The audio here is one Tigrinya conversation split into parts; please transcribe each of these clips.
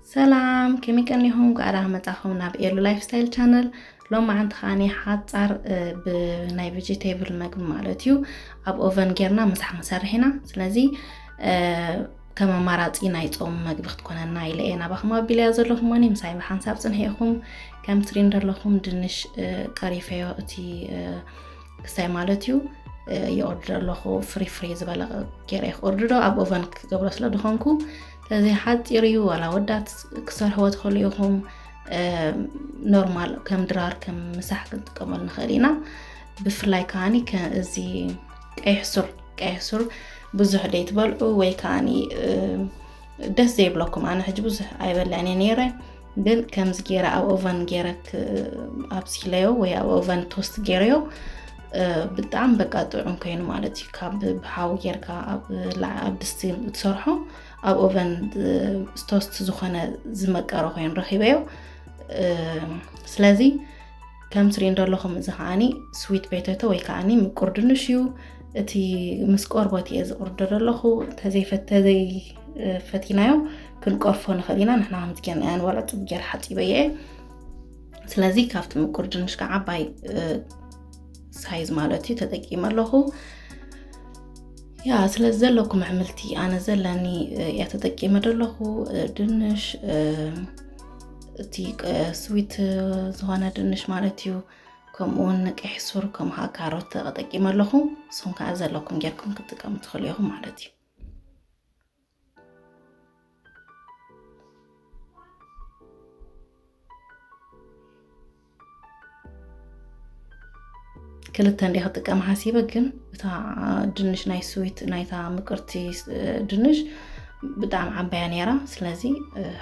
ሰላም፣ ከመይ ቀኒኹም? ጓዕዳ መጻኹም ናብ ኤሉ ላይፍ ስታይል ቻነል። ሎም መዓንቲ ከዓኒ ሓጻር ብናይ ቬጀቴብል መግቢ ማለት እዩ ኣብ ኦቨን ጌርና ምሳሕ ንሰርሕ ኢና። ስለዚ ከም ኣማራፂ ናይ ጾም መግቢ ክትኮነና ኢለ እየ ናባኹም ኣቢለያ ዘለኹ። ሞኒ ምሳይ ብሓንሳብ ጽንሒ ኢኹም። ከም ትሪን ዘለኹም ድንሽ ቀሪፈዮ እቲ ክሳይ ማለት እዩ። ይኦርድር ኣለኹ ፍሪ ፍሪ ዝበለ ገይረ ክኦርድዶ ኣብ ኦቨን ክገብሮ ስለ ዝኾንኩ ስለዚ ሓፂር እዩ። ዋላ ወዳት ክሰርሕዎ ትኽእሉ ኢኹም። ኖርማል ከም ድራር ከም ምሳሕ ክንጥቀመሉ ንኽእል ኢና። ብፍላይ ከዓኒ እዚ ቀይሕ ሱር ቀይሕ ሱር ብዙሕ ደይትበልዑ ወይ ከዓኒ ደስ ዘይብለኩም። ኣነ ሕጂ ብዙሕ ኣይበልዕን እየ ነይረ፣ ግን ከምዚ ገይረ ኣብ ኦቨን ገይረ ኣብሲለዮ ወይ ኣብ ኦቨን ቶስት ገይረዮ ብጣዕሚ በቃ ጥዑም ኮይኑ ማለት እዩ። ካብ ብሓዊ ጌርካ ኣብ ድስቲ ትሰርሖ ኣብ ኦቨን ቶስት ዝኾነ ዝመቀረ ኮይኑ ረኺበዮ። ስለዚ ከም ትሪእን ዘለኹም እዚ ከዓኒ ስዊት ፖቴቶ ወይ ከዓኒ ምቁር ድንሽ እዩ። እቲ ምስ ቆርቦት እየ ዝቕርዶ ዘለኹ። ተዘይፈቲናዮ ክንቆርፎ ንኽእል ኢና። ንሕና ከምዚ ጌርና እያን ዋላ ጽብ ጌር ሓጺበ እየ። ስለዚ ካብቲ ምቁር ድንሽ ከዓ ዓባይ ሳይዝ ማለት እዩ ተጠቂመ ኣለኹ። ያ ስለዚ ዘለኩም ኣሕምልቲ ኣነ ዘለኒ እያ ተጠቂመ ዘለኹ። ድንሽ እቲ ስዊት ዝኾነ ድንሽ ማለት እዩ። ከምኡውን ቀይሕ ሱር ከምኡ ከዓ ካሮት ተጠቂመ ኣለኹ። ንስኹም ከዓ ዘለኩም ጌርኩም ክትጥቀሙ ትኽእሉ ኢኹም ማለት እዩ። ክልተ እንደ ክጥቀም ሓሲበ ግን እታ ድንሽ ናይ ስዊት ናይታ ምቅርቲ ድንሽ ብጣዕሚ ዓባያ ነይራ። ስለዚ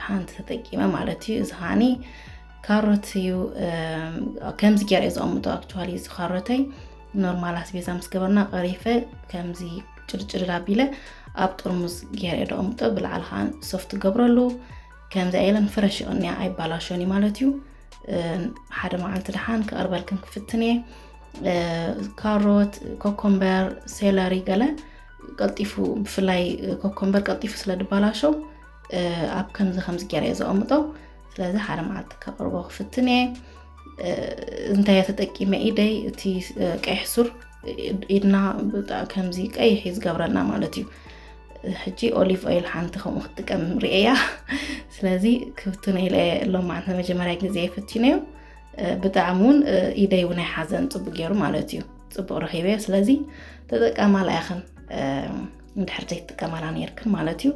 ሓንቲ ተጠቂመ ማለት እዩ። እዚ ከዓኒ ካሮት እዩ። ከምዚ ገይረ እየ ዘቐምጦ። ኣክቹዋሊ እዚ ካሮተይ ኖርማል ኣስቤዛ ምስ ገበርና ቀሪፈ ከምዚ ጭርጭር ኣቢለ ኣብ ጥርሙዝ ገይረ እየ ዘቐምጦ። ብላዕሊ ከዓ ሶፍት ገብረሉ። ከምዚ ኢለን ፍረሽ ይቕንያ ኣይባላሾን እዩ ማለት እዩ። ሓደ መዓልቲ ደሓን ክቐርበልክን ክፍትን እየ። ካሮት፣ ኮኮምበር፣ ሴለሪ ገለ ቀልጢፉ ብፍላይ ኮኮምበር ቀልጢፉ ስለ ድባላሾ ኣብ ከምዚ ከምዚ ገይረ እየ ዘቐምጦ። ስለዚ ሓደ መዓልቲ ከቕርቦ ክፍትን እየ። እንታይ እየ ተጠቂመ ኢደይ እቲ ቀይሕ ሱር ኢድና ከምዚ ቀይሕ እዩ ዝገብረና ማለት እዩ። ሕጂ ኦሊቭ ኦይል ሓንቲ ከምኡ ክትጥቀም ርእያ። ስለዚ ክፍትነ ኢለ ሎማዓንቲ መጀመርያ ግዜ ፈቲነዮ። ብጣዕሚ እውን ኢደይ እውን ኣይሓዘን፣ ፅቡቅ ገይሩ ማለት እዩ። ፅቡቅ ረኪበዮ። ስለዚ ተጠቀማላ ኢኽን እንድሕር ዘይትጥቀማላ ነይርክን ማለት እዩ።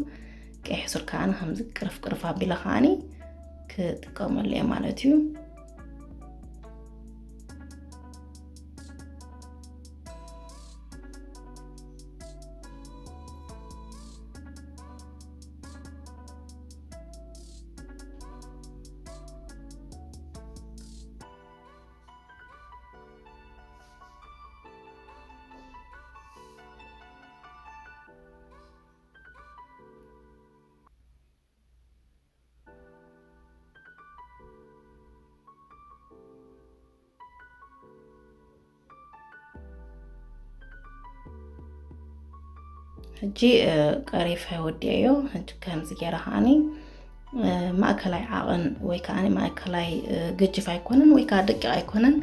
ቀይሕ ሱር ከዓኒ ከምዚ ቅርፍ ቅርፍ ኣቢለ ከዓኒ ክጥቀመሉ እየ ማለት እዩ። ሕጂ ቀሪፈ ወዲአዮ። ሕጂ ከምዚ ገይረ ከዓኒ ማእከላይ ዓቐን ወይ ከዓ ማእከላይ ግጅፍ ኣይኮነን ወይ ከዓ ደቂቕ ኣይኮነን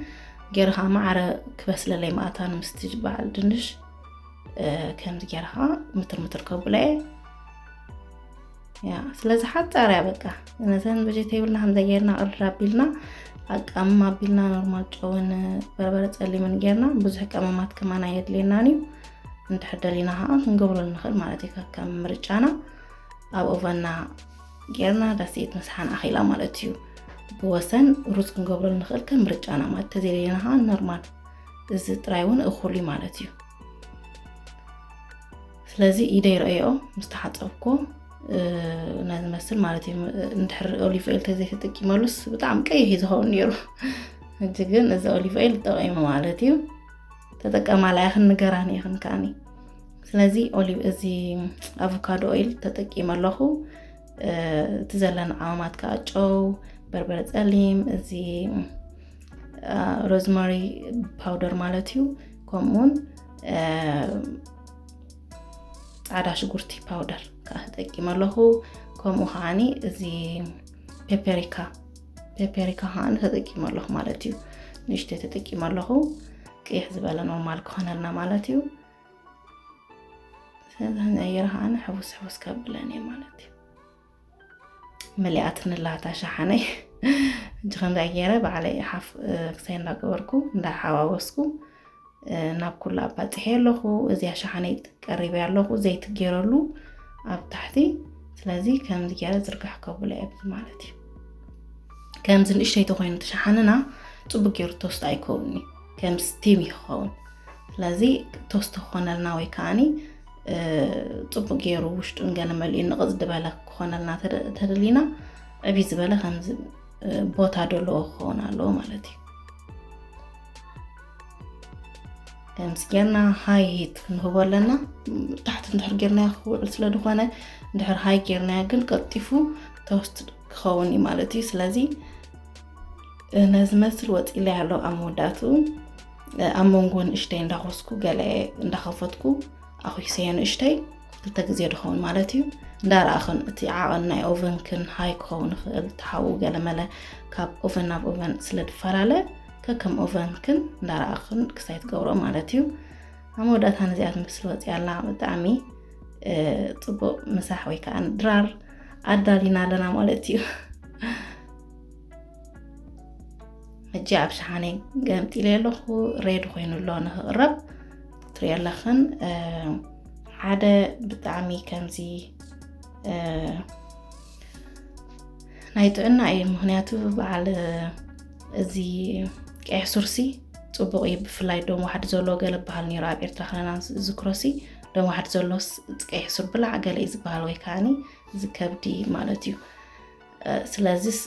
ገይረ ከዓ ማዕረ ክበስለለይ መኣታን ምስቲ በዓል ድንሽ ከምዚ ገይረ ከዓ ምትር ምትር ከብሎ እየ። ያ ስለዚ ሓጻር እያ በቃ። ነተን ቬጀቴብልና ከምዚ ጌርና ቅርድር ኣቢልና ኣቃምም ኣቢልና ኖርማል ጨውን በርበረ ጸሊምን ጌርና ብዙሕ ቀመማት ከማን ኣየድልየናን እዩ። እንድሕር ደሊና ከዓ ክንገብረሉ ንኽእል ማለት እዩ። ከከም ምርጫና ኣብ ኦቨንና ጌርና ዳስኢት ምስሓን ኣኺላ ማለት እዩ። ብወሰን ሩዝ ክንገብረሉ ንኽእል ከም ምርጫና ማለት ተዘይደሊና ከዓ ኖርማል እዚ ጥራይ እውን እኹል እዩ ማለት እዩ። ስለዚ ኢደይ ረእዮ ምስ ተሓፀብኩ ነዚ መስል ማለት እዩ። እንድሕር ኦሊቭ ኦይል ተዘይተጠቂመሉስ ብጣዕሚ ቀይሕ እዩ ዝኸውን ነይሩ። ሕጂ ግን እዚ ኦሊቭ ኦይል ጠቂሙ ማለት እዩ። ተጠቀማላ ኢኽን ንገራኒ ኢኽን ከዓኒ። ስለዚ ኦሊቭ እዚ ኣቮካዶ ኦይል ተጠቂመ ኣለኹ። እቲ ዘለኒ ዓማማት ከዓ ጨው፣ በርበረ ጸሊም፣ እዚ ሮዝመሪ ፓውደር ማለት እዩ። ከምኡውን ፃዕዳ ሽጉርቲ ፓውደር ከዓ ተጠቂመ ኣለኹ። ከምኡ ከዓኒ እዚ ፔፐሪካ፣ ፔፐሪካ ከዓኒ ተጠቂመ ኣለኹ ማለት እዩ። ንእሽተይ ተጠቂመ ኣለኹ። ቅይሕ ዝበለ ኖርማል ክኾነልና ማለት እዩ። ስለዚ ክንቀይር ከዓኒ ሕውስ ሕውስ ከብለኒ ማለት እዩ። መሊኣትኒ ኣላ እታ ሸሓነይ። ሕጂ ከምዚኣ ገይረ ባዕለይ ሓፍ ክሳይ እንዳገበርኩ እንዳሓዋወስኩ ናብ ኩሉ ኣባፅሐ ኣለኹ። እዚኣ ሸሓነይ ቀሪበ ኣለኹ፣ ዘይቲ ገይረሉ ኣብ ታሕቲ። ስለዚ ከምዚ ገይረ ዝርጋሕ ከብሎ እየ ማለት እዩ። ከምዚ ንእሽተይ ተኮይኑ ተሸሓንና ፅቡቅ ገይሩ ቶስት ኣይከውንኒ፣ ከም ስቲም ይኸውን። ስለዚ ቶስት ክኾነልና ወይ ከዓኒ ፅቡቅ ገይሩ ውሽጡ ገለ መሊኡ ንቕፅ ዝበለ ክኾነልና ተደሊና ዕቢ ዝበለ ከምዚ ቦታ ደለዎ ክኸውን ኣለዎ ማለት እዩ። ከምዚ ጌርና ሃይ ሂት ክንህቦ ኣለና። ታሕቲ እንድሕር ጌርናዮ ክውዕል ስለ ዝኾነ፣ እንድሕር ሃይ ጌርናዮ ግን ቀልጢፉ ቶስት ክኸውን እዩ ማለት እዩ። ስለዚ ነዚ መስል ወፂለይ ኣሎ ኣብ መወዳእትኡ ኣብ መንጎ ንእሽተይ እንዳኾስኩ ገለ እንዳኸፈትኩ ኣኹይሰዮ ንእሽተይ ክልተ ግዜ ድኸውን ማለት እዩ። እንዳረኣኽን እቲ ዓቐን ናይ ኦቨንክን ሃይ ክኸውን ይኽእል፣ እቲ ሓዉ ገለመለ ካብ ኦቨን ናብ ኦቨን ስለ ዝፈላለ ከከም ኦቨንክን እንዳረኣኽን ክሳይ ትገብሮ ማለት እዩ። ኣብ መወዳእታ ነዚኣ ትመስል ወፂኣ ኣላ። ብጣዕሚ ፅቡቅ ምሳሕ ወይ ከዓ ድራር ኣዳሊና ኣለና ማለት እዩ። ሕጂ ኣብ ሸሓነይ ገምጢለ ኣለኹ። ሬድ ኮይኑ ኣሎ ንክቕረብ ትሪኦ ኣለኽን። ሓደ ብጣዕሚ ከምዚ ናይ ጥዕና እዩ። ምክንያቱ በዓል እዚ ቀይሕ ሱርሲ ፅቡቅ እዩ። ብፍላይ ደም ዋሕዲ ዘሎ ገለ በሃል ነይሩ ኣብ ኤርትራ ከለና ዝክሮሲ ደም ዋሕዲ ዘሎስ ቀይሕ ሱር ብላዕ ገለ እዩ ዝበሃል ወይ ከዓኒ እዚ ከብዲ ማለት እዩ። ስለዚስ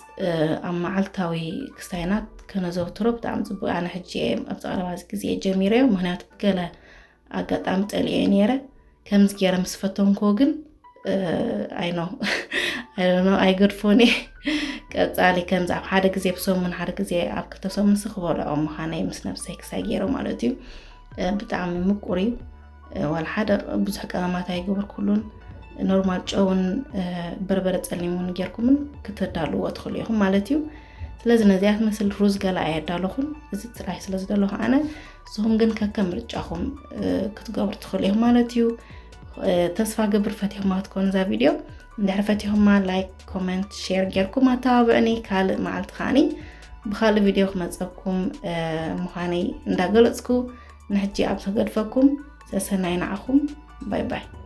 ኣብ መዓልታዊ ክስታይና ከነዘውትሮ ብጣዕሚ ፅቡቅ። ኣነ ሕጂ እየ ኣብዚ ቀረባ ግዜ ጀሚረዮ፣ ምክንያቱ ብገለ ኣጋጣሚ ፀሊኤ ነይረ። ከምዚ ገይረ ምስ ፈተንኮ ግን ኣይኖ ኣይኖ ኣይገድፎን እየ። ቀፃሊ ከምዚ ኣብ ሓደ ግዜ ብሰሙን ሓደ ግዜ ኣብ ክልተ ሰሙን ሲ ክበልዖ ምዃነይ ምስ ነብሰይ ክሳይ ገይረ ማለት እዩ። ብጣዕሚ ምቁር እዩ። ዋላ ሓደ ብዙሕ ቀመማት ኣይገበርኩሉን። ኖርማል ጨውን በርበረ ጸሊም እውን ጌርኩምን ክትዳልዎ ትኽእሉ ኢኹም ማለት እዩ። ስለዚ ነዚኣ ትመስል ሩዝ ገላ ኣየዳለኹን፣ እዚ ጥራይ ስለ ዝደለኹ ኣነ። ንስኹም ግን ከከም ምርጫኹም ክትገብሩ ትኽእሉ ኢኹም ማለት እዩ። ተስፋ ገብር ፈቲኹማ ክትኮኑ እዛ ቪድዮ። እንድሕር ፈቲኹማ ላይክ፣ ኮመንት፣ ሼር ጌርኩም ኣተባብዕኒ። ካልእ መዓልቲ ከዓኒ ብኻልእ ቪድዮ ክመፀኩም ምዃነይ እንዳገለፅኩ ንሕጂ ኣብ ተገድፈኩም። ሰሰናይ ንዓኹም። ባይ ባይ።